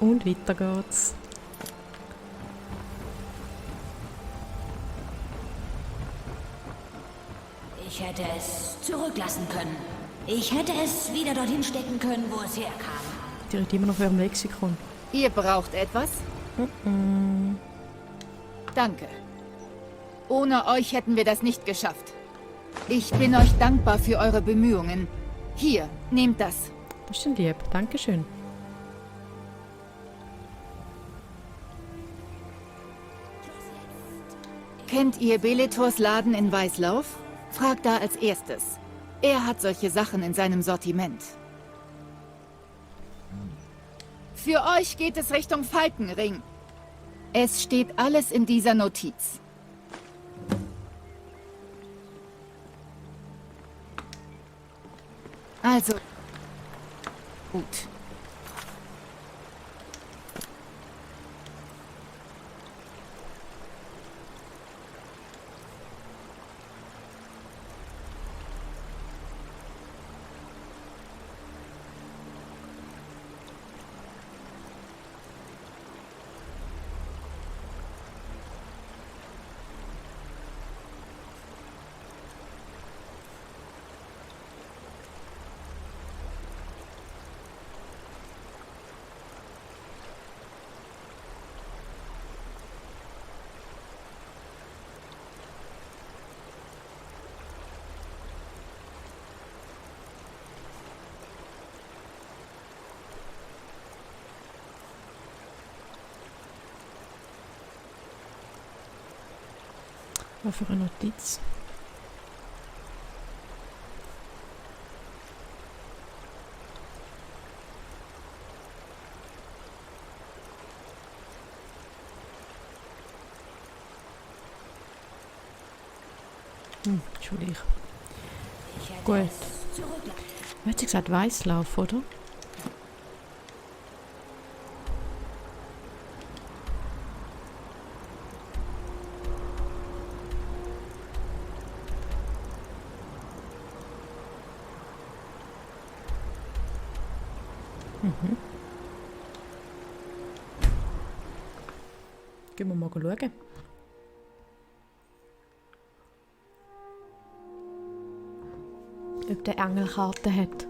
Und weiter geht's. Ich hätte es zurücklassen können. Ich hätte es wieder dorthin stecken können, wo es herkam. Die redet immer noch auf ihrem Lexikon. Ihr braucht etwas? Danke. Ohne euch hätten wir das nicht geschafft. Ich bin euch dankbar für eure Bemühungen. Hier, nehmt das. Das ist denn lieb. Dankeschön. Kennt ihr Beletors Laden in Weißlauf? Fragt da als erstes. Er hat solche Sachen in seinem Sortiment. Für euch geht es Richtung Falkenring. Es steht alles in dieser Notiz. Also, gut. Was für eine Notiz. Entschuldigung. Gut. Wie hat sie gesagt? Weißlauf, oder? Gehen wir mal schauen. Ob der Engel Karten hat.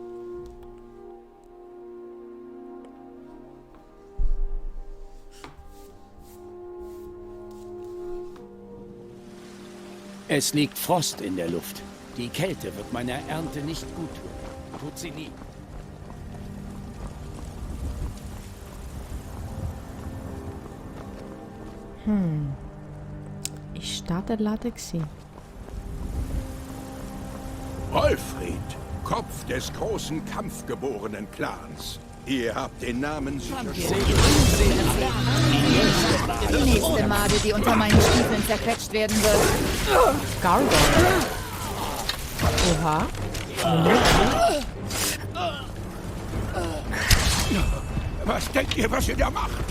Es liegt Frost in der Luft. Die Kälte wird meiner Ernte nicht gut tun. Tut sie nie. Ist da der Laden gewesen? Wolfried, Kopf des großen kampfgeborenen Clans. Ihr habt den Namen sicher schon. Die nächste Made, die unter meinen Stiefeln zerquetscht werden wird. Gargoyle. Oha. Was denkt ihr, was ihr da macht?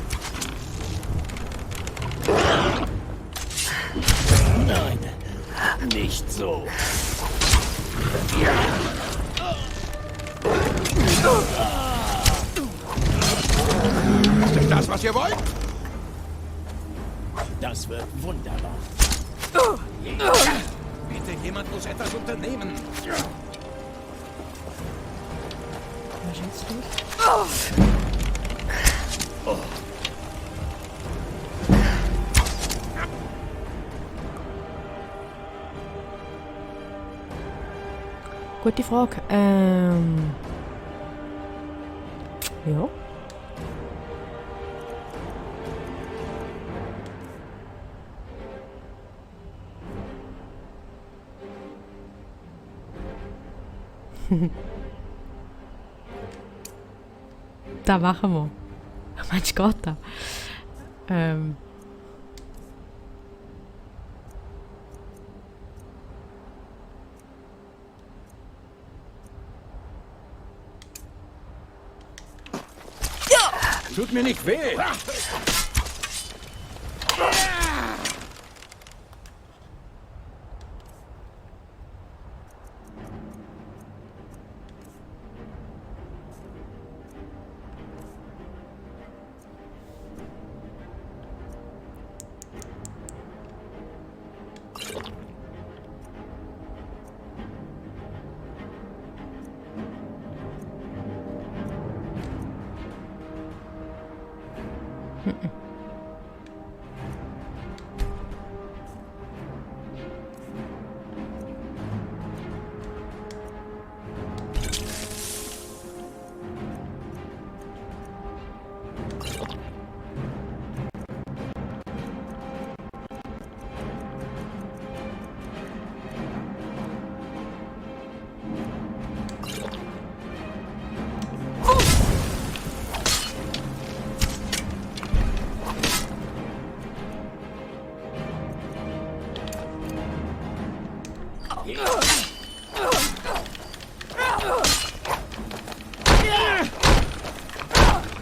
Nein, nicht so. Ist das das, was ihr wollt? Das wird wunderbar. Bitte, jemand muss etwas unternehmen. Was ist jetzt los? Gute Frage. Ja. Da machen wir. Meinst du, geht da? Tut mir nicht weh.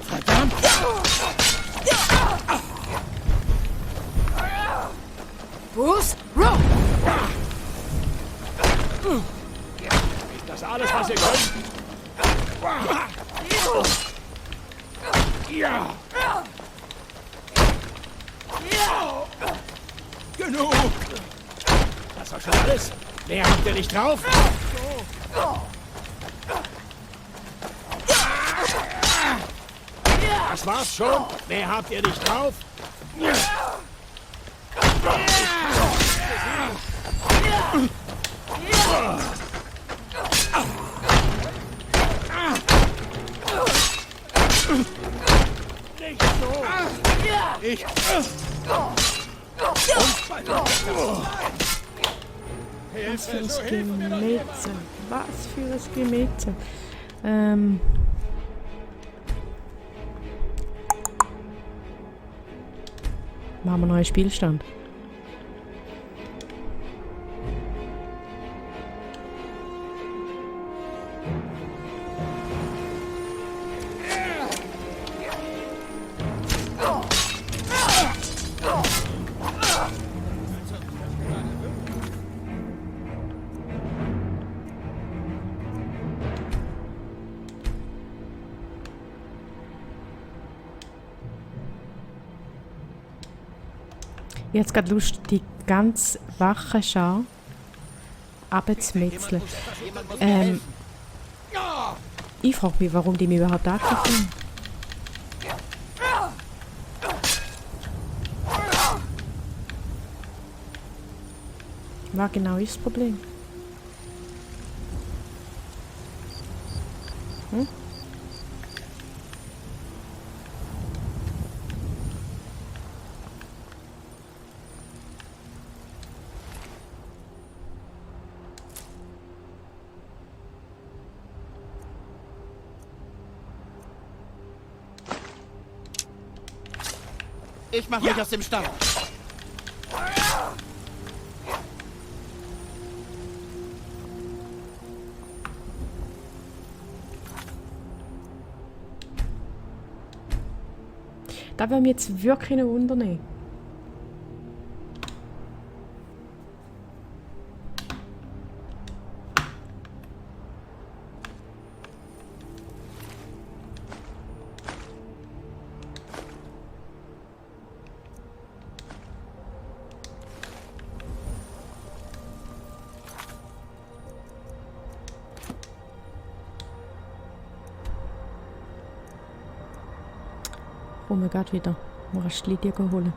Verdammt! Boost, Roll! Ist das alles, was ihr könnt? Ja! Genug! Das war schon alles? Mehr habt ihr nicht drauf? Das war's schon? Mehr habt ihr nicht drauf? Nicht so! Ich... Was für ein Gemetzel. Was für ein Gemetzel. Machen wir noch einen Spielstand. Jetzt gerade Lust, die ganz wache Schar abzumetzeln. Ich frage mich, warum die mich überhaupt angegriffen haben. Was genau ist das Problem? Hm? Ich mache mich aus dem Staub. Da wäre mir jetzt wirklich ein Wunder nicht. Oh mein Gott, wieder. Mal ein Schlittier holen.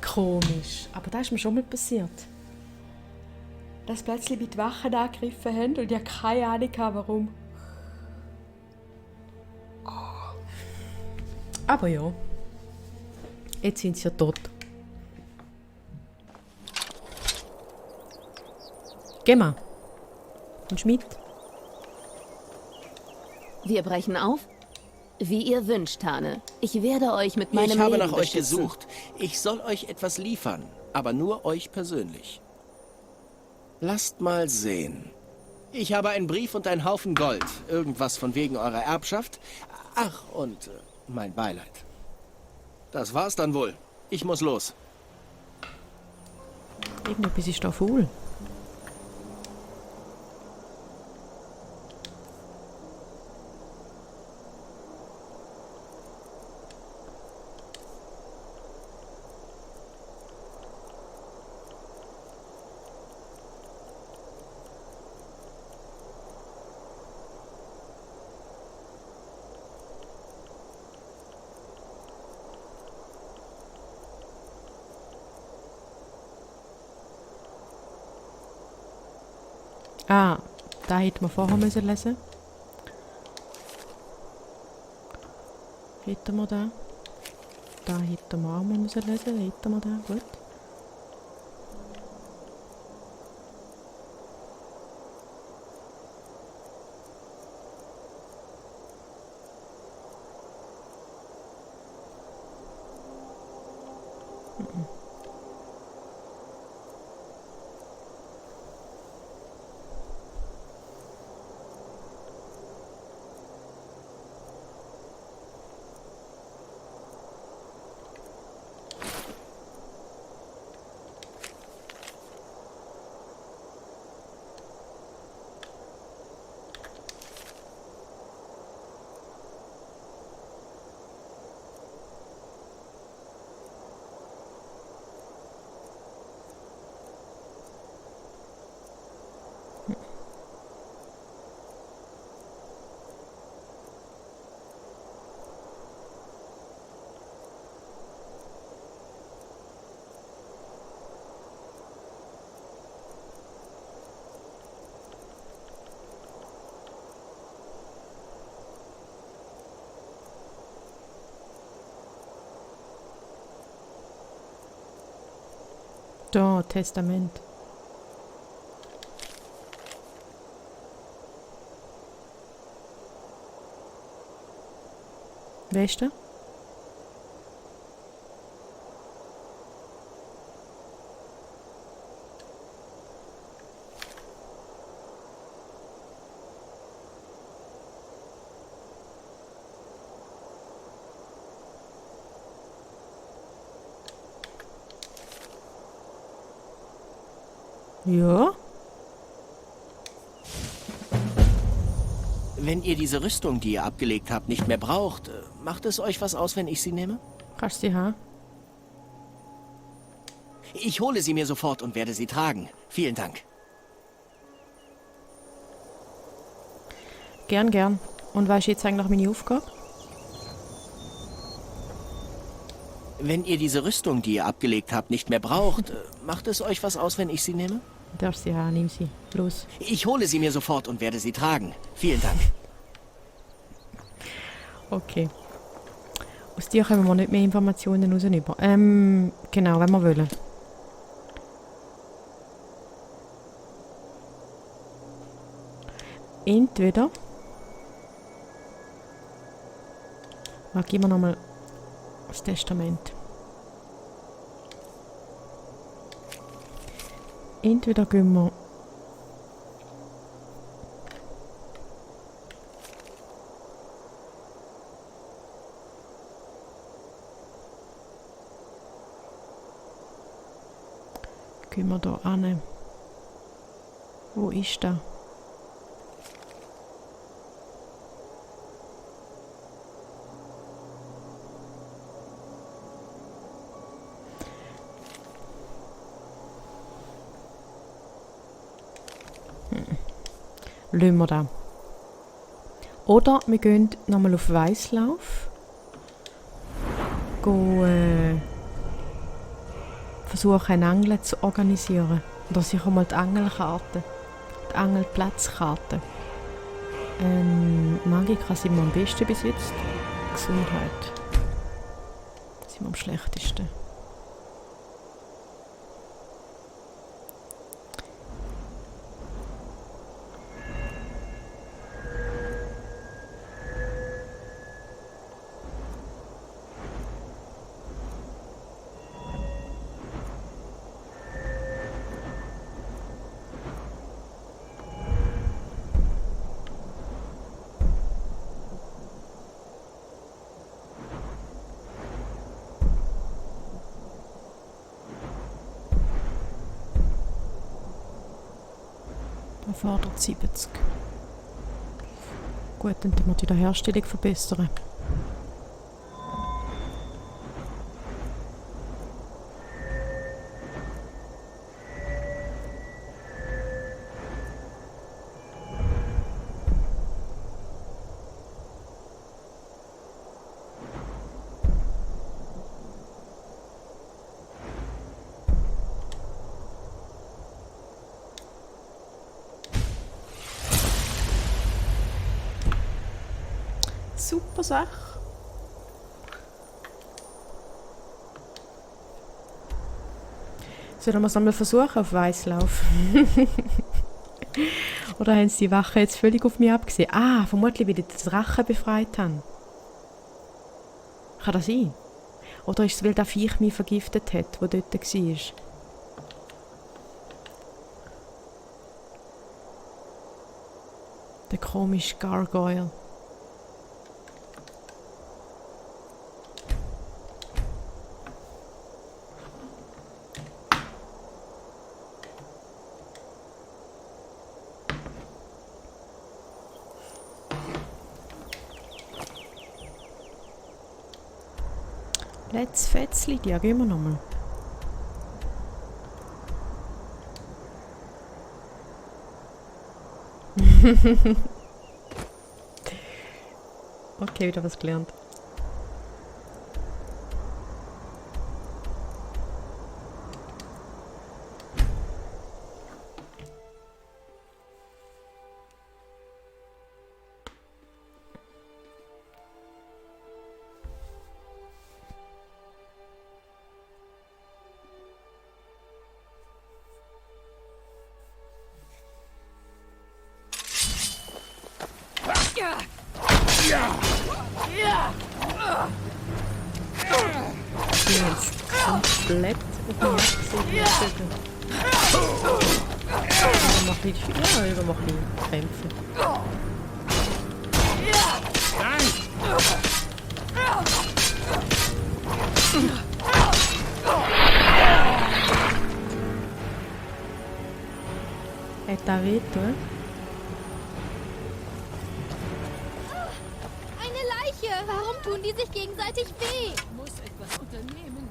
Komisch. Aber das ist mir schon mal passiert. Dass plötzlich die Wachen angegriffen haben und ich habe keine Ahnung warum. Aber ja. Jetzt sind sie ja tot. Geh mal. Und mit. Wir brechen auf? Wie ihr wünscht, Hane. Ich werde euch mit meinem Ich habe Leben nach euch beschützen. gesucht. Ich soll euch etwas liefern, aber nur euch persönlich. Lasst mal sehen. Ich habe einen Brief und einen Haufen Gold. Irgendwas von wegen eurer Erbschaft. Ach, und mein Beileid. Das war's dann wohl. Ich muss los. Irgendetwas ist da faul. Ah, da hätten wir vorher müssen lesen. Hätten wir da. Da hätten wir auch mal müssen lesen. Hätten wir da. Gut. Da, Testament. Weißt du? Ja. Wenn ihr diese Rüstung, die ihr abgelegt habt, nicht mehr braucht, macht es euch was aus, wenn ich sie nehme? Kannst du sie haben? Ich hole sie mir sofort und werde sie tragen. Vielen Dank. Gern, gern. Und was ist jetzt eigentlich meine Aufgabe? Wenn ihr diese Rüstung, die ihr abgelegt habt, nicht mehr braucht, macht es euch was aus, wenn ich sie nehme? Du darfst sie haben, nimm sie. Los. Ich hole sie mir sofort und werde sie tragen. Vielen Dank. Okay. Aus dir können wir nicht mehr Informationen raus. Genau, wenn wir wollen. Entweder... Gib mir nochmal das Testament. Entweder gehen wir da hin. Wo ist der? Lassen wir das. Oder wir gehen nochmal auf Weißlauf. Versuchen, eine Angel zu organisieren. Oder sicher mal die Angelkarte. Die Angelplatzkarte. Magika sind wir am besten bis jetzt. Gesundheit. Sind wir am schlechtesten. Da fordert 70. Gut, dann müssen wir die Wiederherstellung verbessern. Super Sache. Sollen wir es einmal versuchen auf Weißlauf? Oder haben sie die Wache jetzt völlig auf mich abgesehen? Vermutlich, weil ich den Drachen befreit habe. Kann das sein? Oder ist es, weil der Viech mich vergiftet hat, der dort war? Der komische Gargoyle. Let's Fetzli, ja, gehen wir nochmal. Okay, wieder was gelernt. Ich bin jetzt komplett auf den Markt gesehen. Wir machen Kämpfe. Hat er weh, oder? Eine Leiche! Warum tun die sich gegenseitig weh? Muss etwas unternehmen.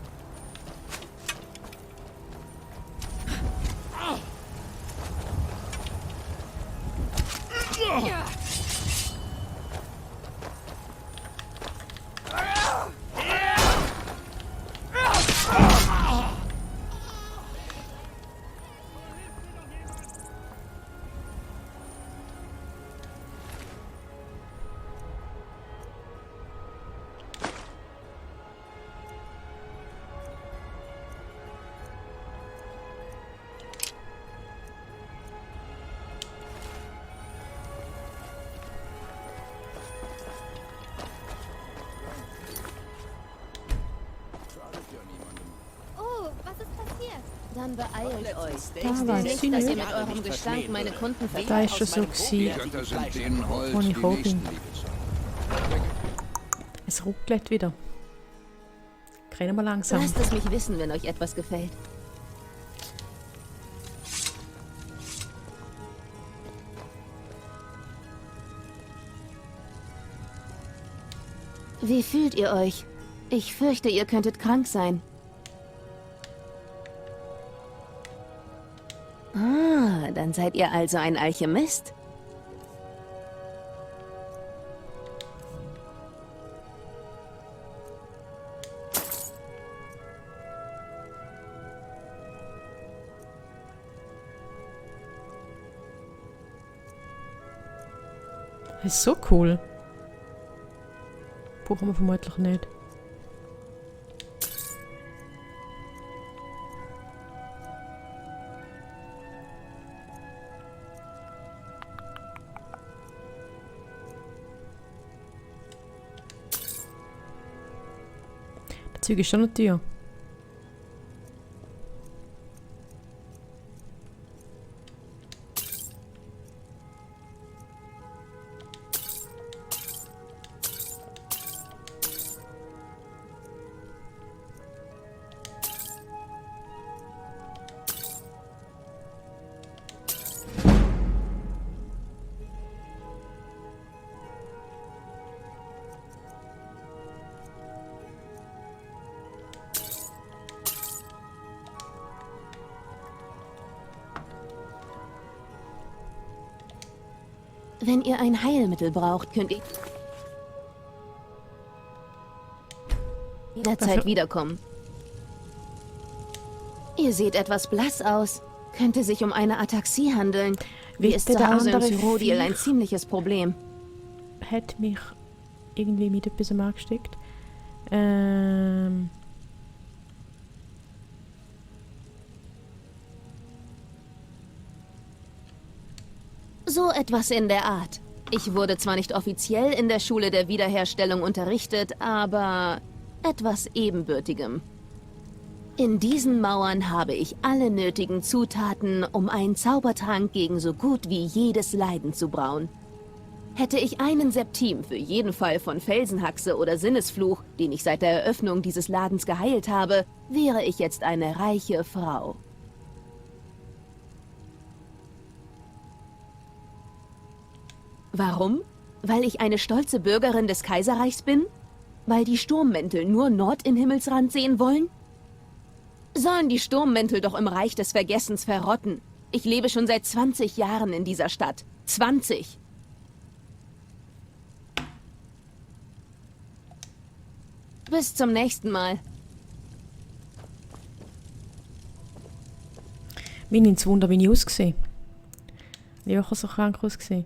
Oh, was ist passiert? Dann beeilt euch. Da war Nicht, sie dass ihr nicht. mit eurem Gestank meine Kunden Da verliert. ist schon so gewesen, Götter sind denen hold, wo die ich gekommen bin. Nächstenliebe zeigen. Es ruckelt wieder. Rennen wir langsam. Lasst es mich wissen, wenn euch etwas gefällt. Wie fühlt ihr euch? Ich fürchte, ihr könntet krank sein. Ah, dann seid ihr also ein Alchemist? Das ist so cool. Brauchen wir vermutlich nicht. Das Zeug ist schon eine Tür. Wenn ihr ein Heilmittel braucht, könnt ihr jederzeit wiederkommen. Ihr seht etwas blass aus. Könnte sich um eine Ataxie handeln. Wie ist Wird zu der Hause im andere Cyrodiil ein Viech- ziemliches Problem. Hat mich irgendwie mit etwas angesteckt. So etwas in der Art. Ich wurde zwar nicht offiziell in der Schule der Wiederherstellung unterrichtet, aber etwas Ebenbürtigem. In diesen Mauern habe ich alle nötigen Zutaten, um einen Zaubertrank gegen so gut wie jedes Leiden zu brauen. Hätte ich einen Septim für jeden Fall von Felsenhaxe oder Sinnesfluch, den ich seit der Eröffnung dieses Ladens geheilt habe, wäre ich jetzt eine reiche Frau. Warum? Weil ich eine stolze Bürgerin des Kaiserreichs bin? Weil die Sturmmäntel nur Nord im Himmelsrand sehen wollen? Sollen die Sturmmäntel doch im Reich des Vergessens verrotten. Ich lebe schon seit 20 Jahren in dieser Stadt. 20! Bis zum nächsten Mal. Mir nimmt es Wunder, wie ich ausgesehen. Ich habe auch so krank ausgesehen.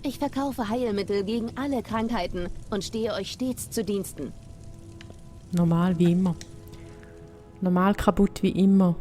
Ich verkaufe Heilmittel gegen alle Krankheiten und stehe euch stets zu Diensten. Normal wie immer. Normal kaputt wie immer.